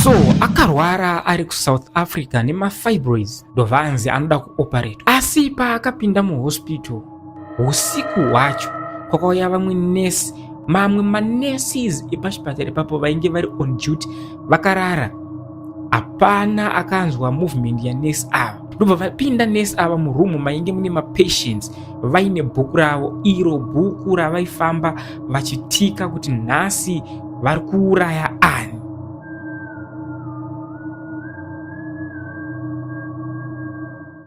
So akarwara ari kuSouth Africa nemafibroids, ndobva anzi anoda kuoperate. Asi paakapinda muhospital usiku hwacho, kwakauya vamwe nesi, mamwe manurses epachipatara ipapo vainge vari on duty vakarara. Hapana akanzwa movement yanesi ava. Ndobva vapinda nesi ava murumu mainge mune mapatients vaine bhuku ravo, iro bhuku ravaifamba vachitika kuti nhasi vari kuuraya ani.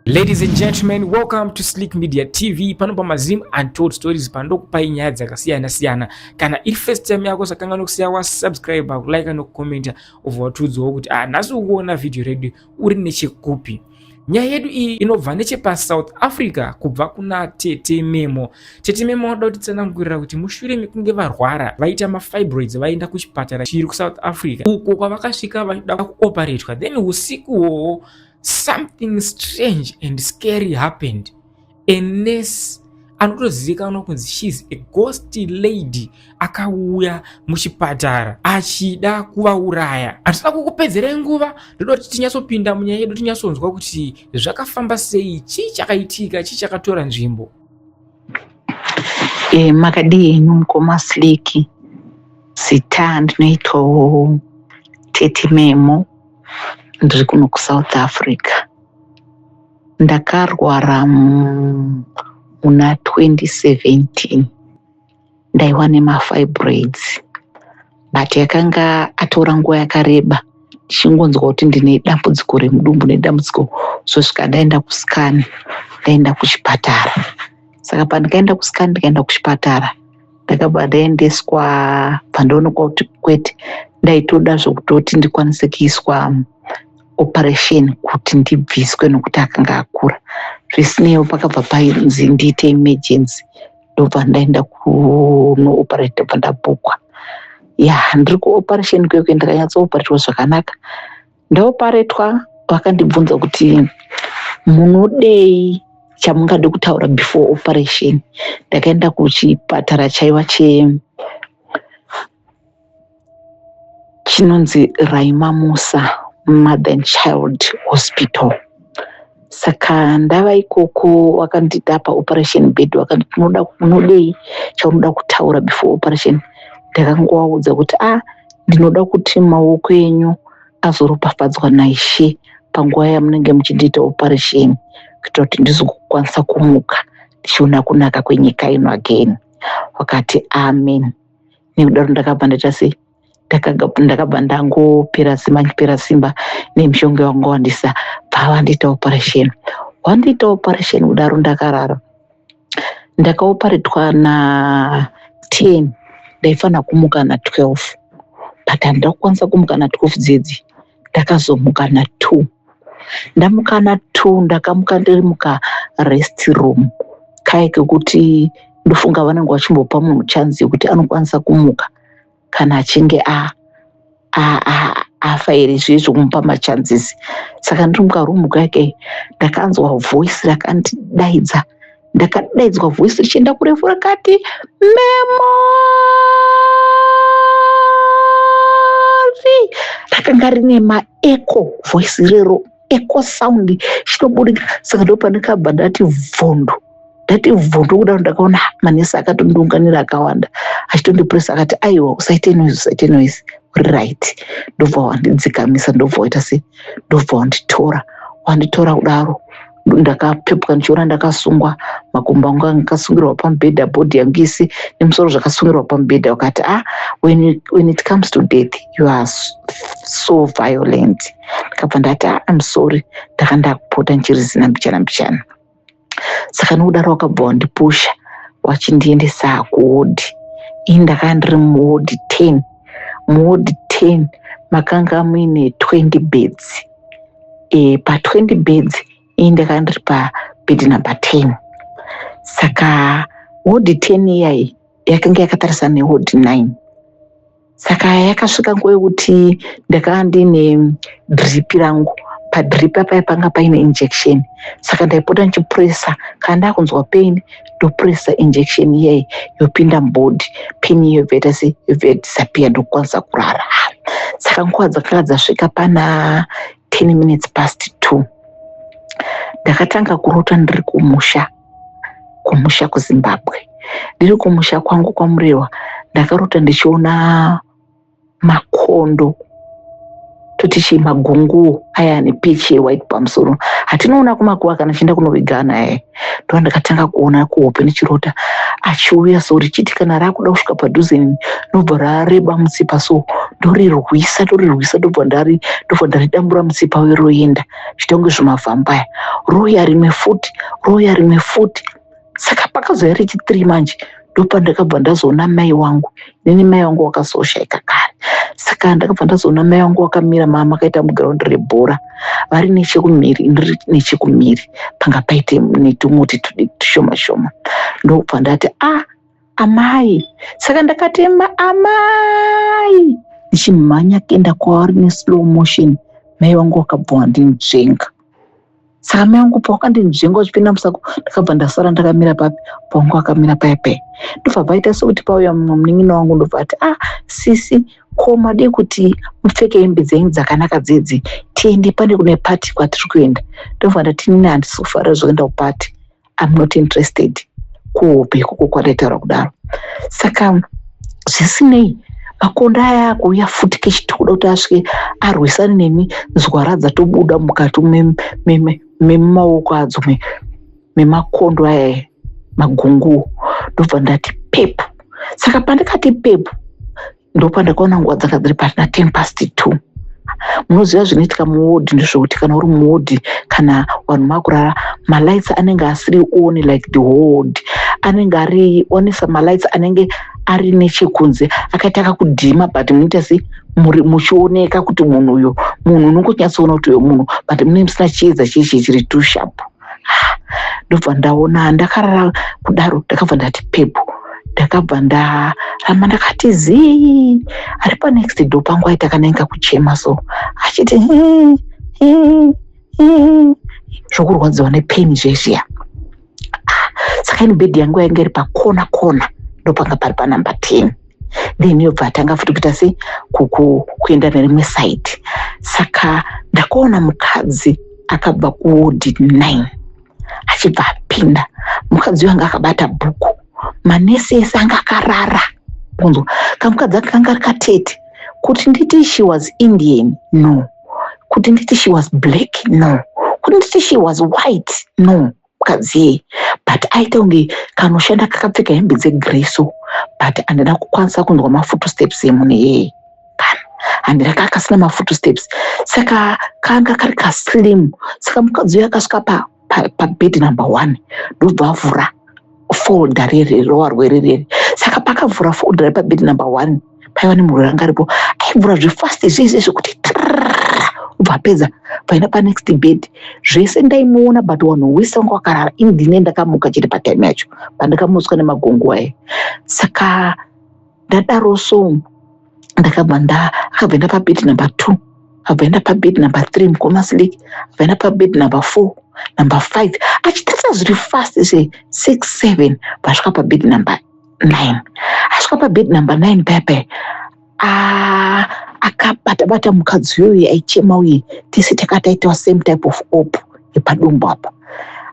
Ladies and gentlemen, welcome to Slick Media TV. Pano pamaZim Untold Stories, pandokupai nyaya dzakasiyana siyana. Kana iri first time yako, sakanganwa kusiya wasubscribe, kulike nokukomenta, ubva watiudzawo kuti ah, nhasi ukuona video redu uri nechekupi. Nyaya yedu iyi inobva nechepaSouth Africa, kubva kuna Tete Memo. Tete Memo vanoda kutitsanangurira kuti mushure mekunge varwara vaita mafibroids, vaenda kuchipatara chiri kuSouth Africa, uko kwavakasvika vachida kuoperatwa. Then usiku hwohwo something strange and scary happened. A nurse anotozivikanwa kunzi she's a ghost lady akauya muchipatara achida kuvauraya. Hatisina kukupedzerai nguva, ndoda kuti tinyatsopinda munyaya yedu, tinyatsonzwa kuti zvakafamba sei, chii chakaitika, chii chakatora nzvimbo. Makadii henyu mukoma Slick? Zita ndinoitwawo Tete Memo, ndiri kuno kuSouth Africa. Ndakarwara muna 2017, ndaiwa nemafibroids, but yakanga atora nguva yakareba ndichingonzwa kuti ndine dambudziko remudumbu nedambudziko. Zosvika ndaenda kuscan, ndaenda kuchipatara. Saka pandikaenda kuscan, ndikaenda kuchipatara, ndakabva ndaendeswa, pandaonekwa kuti kwete, ndaitoda zvokutoti ndikwanise kuiswa operation kuti ndibviswe nokuti akanga akura. Zvisineiwo, pakabva painzi ndiite emergency, ndobva ndaenda kunooperate, ndobva ndabhukwa. Ya, ndiri kuoperation kwekwe, ndakanyatsooperetwa zvakanaka. Ndaoperetwa, vakandibvunza kuti munodei, chamungade kutaura before operation. Ndakaenda kuchipatara chaiva che chinonzi Rahima Moosa Mother and Child Hospital. Saka ndava ikoko, vakandida paoperation bed, vakanditi unodei, chaunoda kutaura before operation. Ndakangovaudza kuti a ndinoda kuti maoko enyu azoropafadzwa naIshe panguva yamunenge muchindiita operation, kuitira kuti ndizokwanisa kumuka ndichiona kunaka kwenyika ino again. Vakati amen. Nekudaro ndakabva ndaita sei, ndakabva ndangopera simba, ndipera simba nemishonga yavanga wandisa. Bva vandiita operation, wandiita operation kudaro, ndakarara, ndakaoperetwa na10, ndaifanira kumuka na12, but handina kukwanisa kumuka na12 dzedzi. Ndakazomuka na2. Ndamuka na2, ndakamuka ndiri mukarest room kai kekuti ndofunga vanenge vachimbopa munhu chance yekuti anokwanisa kumuka kana achinge afa here, zviye zvekumupa machances. Saka ndiri mukarumu kake, ndakanzwa voice rakandidaidza. Ndakadaidzwa, voice richienda kurefu, rakati "Memory". Rakanga rine maecho voice rero, echo sound chinoburika. Saka ndopandakabva ndati vhundu, ndati vhundu kudaro, ndakaona manesi akatondiunganira akawanda achitondipresa. Akati aiwa, usaite noise, usaite noise, uri right. Ndobva wandidzikamisa, ndobva waita sei, ndobva wanditora. Wanditora kudaro, ndakapepuka ndichiona ndakasungwa, makumbo angu anga akasungirwa pamubhedha, body yangu isi nemusoro zvakasungirwa pamubhedha. Vakati ah, when it comes to death you are so violent. Ndakabva ndati ah, I'm sorry, ndaka ndakupota ndichirizina mbichana mbichana. Saka nokudaro wakabva wandipusha wachindiendesa kuwodi. Ini ndakanga ndiri muwodi 10. Muwodi 10 makanga muine 20 beds. Pa20 beds ini ndakanga ndiri pabed number 10. Saka wodi 10 iyai yakanga yakatarisana newodi 9. Saka yakasvika nguva yekuti ndakanga ndine drip rangu. Padrip apaya panga paine injection, saka ndaipota ndichipresa. Kana ndakunzwa pain, ndopresa injection iyai, yopinda mubody, pain iyo yobva yaita sei, yobva yadisappear, ndokukwanisa kurara. Saka nguva dzakanga dzasvika pana 10 minutes past 2, ndakatanga kurota ndiri kumusha, kumusha kuZimbabwe. Ndiri kumusha kwangu kwaMurewa, ndakarota ndichiona makondo, toti chii, magunguo aya ane patch yewhite pamusoro hatinoona kumakuva kana chienda kunovigana aya. Ndo ndakatanga kuona kuhope ndichirota achiuya so, richiti kana rakuda kusvika padhuze, ndobva rareba mutsipa so, ndorirwisa, ndorirwisa, ndobva ndaridambura mutsipa uye roenda zviita kunge zvimavhambaya. Roya rimwe futi, roya rimwe futi. Saka pakazouya rechi3 manje, ndopandakabva ndazoona mai wangu. Neni mai vangu wakazoshaika kare, saka ndakabva ndazoona mai vangu wakamira makaita mugiraundi rebhora, vari nechekumhiri, ndiri nechekumhiri, panga paite netumuti tudiki tushoma shoma. Ndobva ndati, "A ah, amai." Saka ndakati, "Amai," ndichimhanya kuenda kwavari neslow motion. Mai vangu wakabva wandinzvenga. Saka mai vangu pawakandinzvenga uchipinda musango, ndakabva ndasara ndakamira papi pawangu akamira paya paya. Ndobva paita sekuti pauya mumwe munin'ina wangu, ndobva ati, "Ah, sisi, ko madii kuti mupfeke hembe dzenyu dzakanaka dzedzi, tiende pane kune party kwatiri kuenda?" Ndobva ndati, "Nini handisi kufarira zvekuenda kuparty, I'm not interested." Kuhope ikoko kwataitaura kudaro. Saka zvisinei, makondo aya akuuya futi kechiti kuda kuti asvike arwisane neni, nzwara dzatobuda mukati memumaoko adzo, memakondo aya, magunguo. Ndobva ndati pepu. Saka pandikati pepu, ndopandakaona nguva dzanga dziri patina 2:10. Munoziva zvinoitika muward ndezvekuti kana uri muward, kana vanhu makurara, malights anenge asiri on like the ward, anenge ari onesa malights anenge ari nechekunze akaita kakudhima, but munoita se muchioneka kuti munhu uyo munhu, unongonyatsoona kuti uyo munhu, but munenge musina chiedza cheche chiri too sharp. Ndobva ndaona ndakarara kudaro, ndakabva ndati pepu, ndakabva ndaramba ndakati zii. Ari panext door pangu aita kanenge kuchema so, achiti zvokurwadziwa nepain zvezviya. Saka ini bhedhi yangu yainge iri pakona kona, ndopanga pari panumber 10. Then yobva atanga futi kuita sei, kuenda nerimwe side. Saka ndakaona mukadzi akabva kuward 9 achibva apinda. Mukadzi uyu anga akabata bhuku, manesi ese anga akarara. Kunzwa kamukadzi aka kanga katete, kuti nditi she was Indian, no. Kuti nditi she was black, no. Kuti nditi she was white, no. Mukadzi iyeye, but aita kunge kanoshanda, kakapfeka hembe dzegrey so, but handina kukwanisa kunzwa mafootsteps emunhu iyeye kana handina kakasina mafootsteps. Saka kanga kari kaslim. Saka mukadzi uyu akasvika pabed number 1, ndobva avhura folder rere rowarwere rere. Saka pakavhura folder repabed number 1, paiva nemurwere anga aripo. Aivhura zvefast zvese zvekuti ubva apedza, paenda panext bed. Zvese ndaimuona, but vanhu wese vanga vakarara, ini ndine ndakamuka chete patime yacho pandakamutswa nemagongo aya. Saka ndadaro so, ndakabva nda akabva enda pabed number 2, akabva enda pabed number 3, mukoma Slick, akabva enda pabed number 4, number 5, achitarisa zviri fast zve 6, 7, vasvika pabed number 9. Asvika pabed number 9 paya paya, akabata bata mukadzi uyoyo aichema uye tese takataitawa same type of op yepadumbu apa.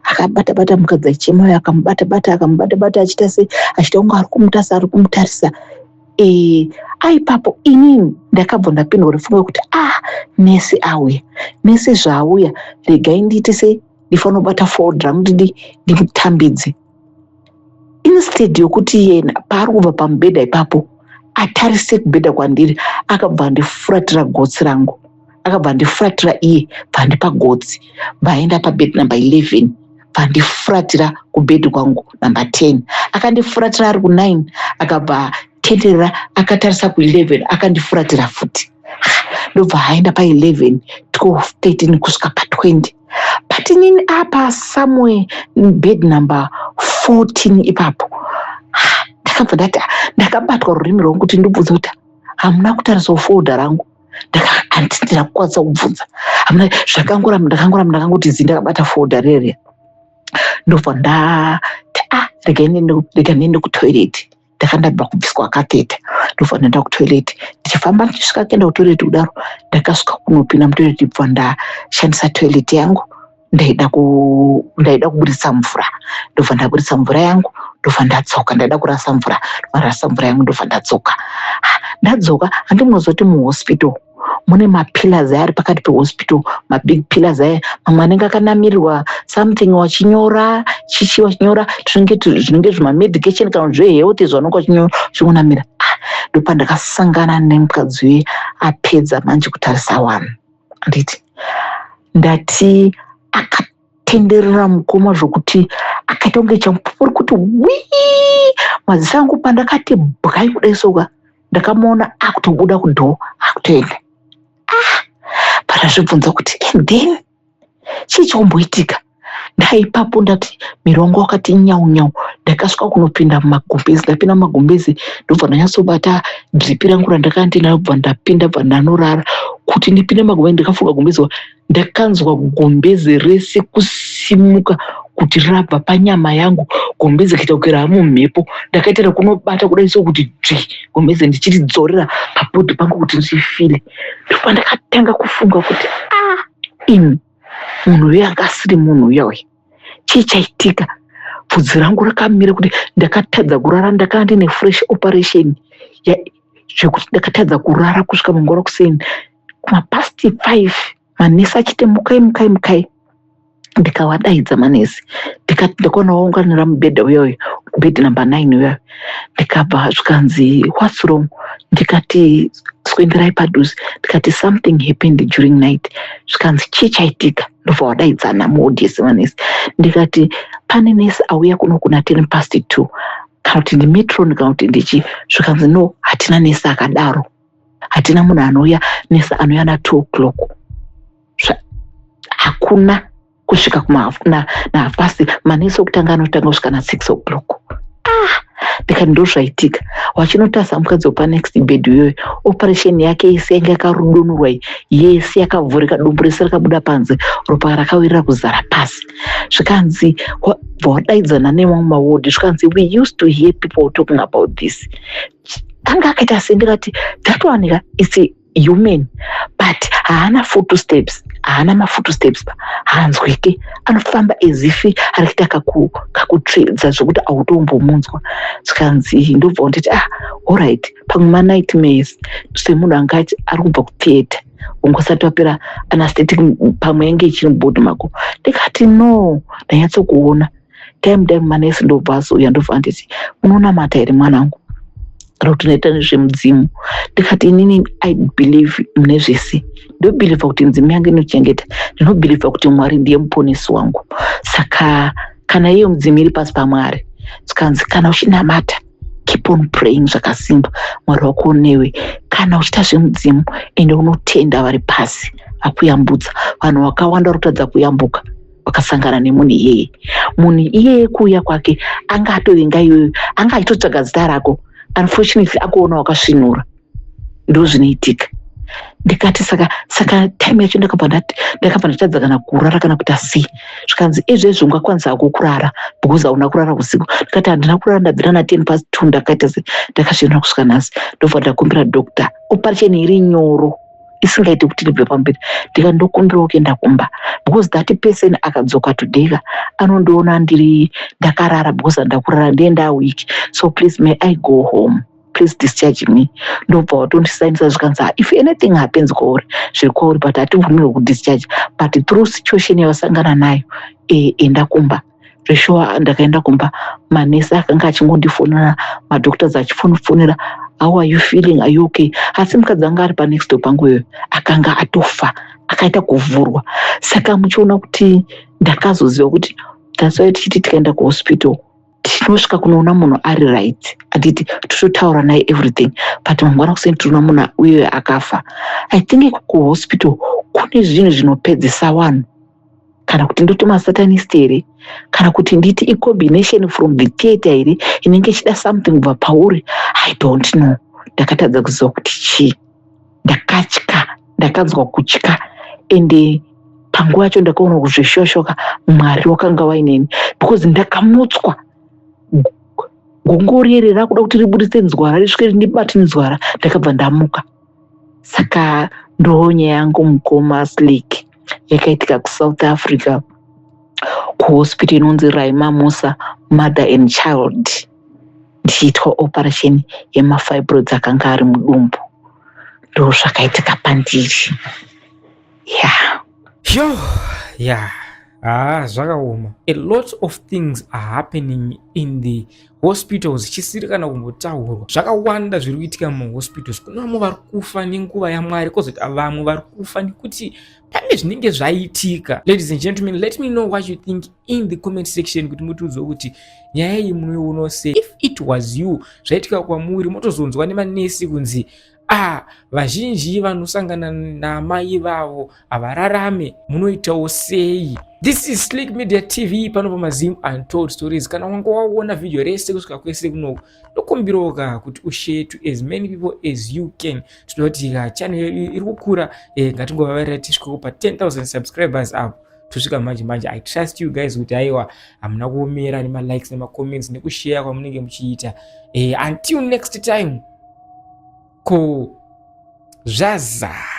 Akabata bata mukadzi aichema uyo, akamubata bata, akamubata bata, achiita se achiita kunge ari kumutarisa, ari kumutarisa. Aipapo inini ndakabva ndapindwa nefunga kuti, "Ah, nesi auya, nesi zvaauya, regai ndiite sei, ndifanira kubata folder rangu, ndidi ndimutambidze." Instead yokuti yena paari kubva pamubhedha ipapo atarise kubhedha kwandiri, akabva andifuratira gotsi rangu, akabva andifuratira iye, bva andipa gotsi, bvaenda pabed number 11, bvandifuratira kubhedhi kwangu number 10. Akandifuratira ari ku9, akabva tenderera akatarisa ku11, akandifuratira futi, ndobva aenda pa11, 12, 13, kusvika pa20. But inini apa somewhere bed number 14 ipapo, ndakabva ndati, ndakabatwa rurimi rwangu kuti ndibvunze kuti, "Hamuna kutarisawo folder rangu?" Handina kukwanisa kubvunza. Hamuna, zvakangoramba, ndakangoramba ndakangoti zi ndakabata folder rere. Ndobva ndati, "Ah, rega ndiende kutoilet." Ndakanga ndabva kubviswa catheter, ndobva ndaenda kutoilet. Ndichifamba ndichisvika kuenda kutoilet kudaro, ndakasvika kunopinda mutoilet, bva ndashandisa toilet yangu. Ndaida kuburitsa mvura, ndobva ndaburitsa mvura yangu, ndobva ndadzoka. Ndaida kurasa mvura, ndobva ndarasa mvura yangu, ndobva ndadzoka. Ndadzoka, handimunozoti muhospital mune mapillars aya ari pakati pehospital, mabig pillars aya, mamwe anenge akanamirirwa something, wachinyora chichi, wachinyora zvinenge zvimamedication kana zvehealth zvavanenge vachinyora, zvingonamira. Ah, ndopandakasangana nemukadzi uye apedza manje kutarisa vanhu. Handiti ndati akatenderera mukoma zvokuti akaita kunge chamupupuri kuti wii. Maziso angu pandakati bwai kudai soka, ndakamuona akutobuda kudoor, akutoenda. Ah, pandazvibvunza kuti, and then chii chikomboitika? Ndaipapo ndati miri wangu wakati nyau nyau. Ndakasvika kunopinda mumagumbezi. Ndapinda mumagumbezi, ndobva ndanyatsobata drip rangu randakanga ndinaro, bva ndapinda, bva ndanorara. Kuti ndipinde mumagumbezi, ndakafunga gumbezi, ndakanzwa gumbezi rese kusimuka kuti rabva panyama yangu. Gumbezi kuita kunge mumhepo. Ndakaita rekunobata kudai so kuti dzvi gumbezi, ndichiridzorera pabody pangu kuti ndifeele. Ndopandakatanga kufunga kuti, ah, imi, munhu uyu anga asiri munhu uya uyu, chii chaitika? Bvudzi rangu rakamira kuti ndakatadza kurara. Ndakanga ndine fresh operation, zvekuti ndakatadza kurara kusvika mangwana kuseni kumapast 5. Manesi achiti, "Mukai, mukai, mukai." Ndikavadaidza manesi, ndikati ndakaona vaunganira mubhedha uya uyu, bhedhi number 9 uya. Ndikabva zvikanzi, "What's wrong?" Ndikati, "Swenderai padhuze." Ndikati, "Something happened during night." Zvikanzi, "Chii chaitika?" Ndobva wadaidzana muward yese manesi. Ndikati, "Pane nesi auya kuno kuna 2:10, kana kuti ndimatron kana kuti ndichi." Zvikanzi, "No, hatina nesi akadaro, hatina munhu anouya, nesi anouya na2 o'clock hakuna kusvika nahalf past. Manesi okutanga anotanga kusvika na6 o'clock." Ah, ndikati, "Ndo zvaitika." Wachinotarisa mukadzi wepanext bed iyoyo, operation yake yese yanga yakarudunurwa yese, yakavhurika, dumbu rese rakabuda panze, ropa rakawirira kuzara pasi. Zvikanzi, bva wadaidzana nemamwe maward, zvikanzi, "We used to hear people talking about this. Anga akaita sei?" Ndikati, "That one ka, it's a human, but haana footsteps, haana mafootsteps, haanzwike, anofamba as if ari kuita kakutsvedza zvokuti hautombomunzwa." Zvikanzi, ndobva nditi, "Ah, alright, pamwe manightmares semunhu angati ari kubva kutheatre, ungosati wapera anesthetic, pamwe yange ichiri mubody mako." Ndikati, "No, ndanyatsokuona time time." Manesi ndobva azouya, ndobva nditi, "Unonamata here mwanangu, kana kuti unoita nezvemudzimu?" Ndikati, "Inini I believe mune zvese. Ndobelieva kuti nzimu yangu inochengeta, ndinobelieva kuti Mwari ndiye muponesi wangu, saka kana iyo mudzimu iri pasi paMwari." Zikanzi, "Kana uchinamata, keep on praying zvakasimba, Mwari wako unewe. Kana uchiita zvemudzimu, ende unotenda vari pasi akuyambutsa. Vanhu vakawanda vari kutadza kuyambuka vakasangana nemunhu iyeye. Munhu iyeye kuuya kwake anga atovenga iyoyo, anga achitotsvaga zita rako. Unfortunately akuona wakasvinura, ndo zvinoitika." Ndikati, Saka time yacho ndakabva ndatadza kana kurara kana kuita sei." Zvikanzi, "Izvezvi ungakwanisa hako kurara because hauna kurara usiku." Ndikati, "Handina kurara, ndabvira na2:10, ndakaita se ndakasvinura kusvika nhasi." Ndobva ndakumbira doctor, operation iri nyoro isingaiti kuti ndibve pamberi. Ndikati, "Ndokumbirawo kuenda kumba because that person akadzoka today ka, anondiona ndiri ndakarara because handakurara, ndiye ndaweak. So please, may I go home? Please discharge me." Ndobva watondisainisa. Zvikanzi, "If anything happens kwauri, zviri kwauri, but hatibvumirwe kudischarge, but through situation yawasangana nayo, enda kumba." Zveshuwa ndakaenda kumba. Manesi akanga achingondifonera, madoctors achifonera, "How are you feeling? Are you okay?" Asi mukadzi anga ari panext door pangu iyoyo akanga atofa, akaita kuvhurwa. Saka muchiona kuti ndakazoziva kuti that's why tichiti tikaenda kuhospital, tinosvika kunoona munhu ari right, handiti? Tototaura naye everything, but mangwana kuseni tinoona munhu uyoyo akafa. I think kuhospital kune zvinhu zvinopedzisa vanhu, kana kuti ndoti masatanist here, kana kuti nditi icombination from the theatre here inenge ichida something kubva pauri. I don't know. Ndakatadza kuziva kuti chii. Ndakatya, ndakanzwa kutya, ende panguva yacho ndakaona kuzveshoshoka Mwari wakanga waineni because ndakamutswa. Gongo riye rakuda kuti ribudise nzwara, risvike rindibate nzwara, ndakabva ndamuka. Saka ndonyaya yangu mukoma Slick, yakaitika kuSouth Africa, kuhospital inonzi Raima Musa Mother and Child, ndichiitwa operation yemafibroids akanga ari mudumbu. Ndo zvakaitika pandiri, ya. Yo, yeah, ah, zvakaoma. A lot of things are happening in the hospitals chisiri kana kumbotaurwa. Zvakawanda zviri kuitika mumahospitals. Kune vamwe vari kufa nenguva yaMwari, kwozoti vamwe vari kufa nekuti pane zvinenge zvaitika. Ladies and gentlemen, let me know what you think in the comment section, kuti mutiudzewo kuti nyaya iyi munoionawo sei. If it was you, zvaitika kwamuri, motozonzwa nemanesi kunzi, ah, vazhinji vanosangana namai vavo havararame, munoitawo sei? This is Slick Media TV, pano pamaZim Untold Stories. Kana wanga waona vhidhiyo rese kusvika kwese kunoku, ndokumbirawo kuti ushare to as many people as you can. Tinoda kuti ka channel yedu iri kukura, ngatingovavarira tisvike pa 10,000 subscribers apo tosvika manje manje. I trust you guys kuti aiwa, hamuna kuomera nemalikes, nemacomments, nekushare kwamunenge muchiita. Until next time, ko zvaza.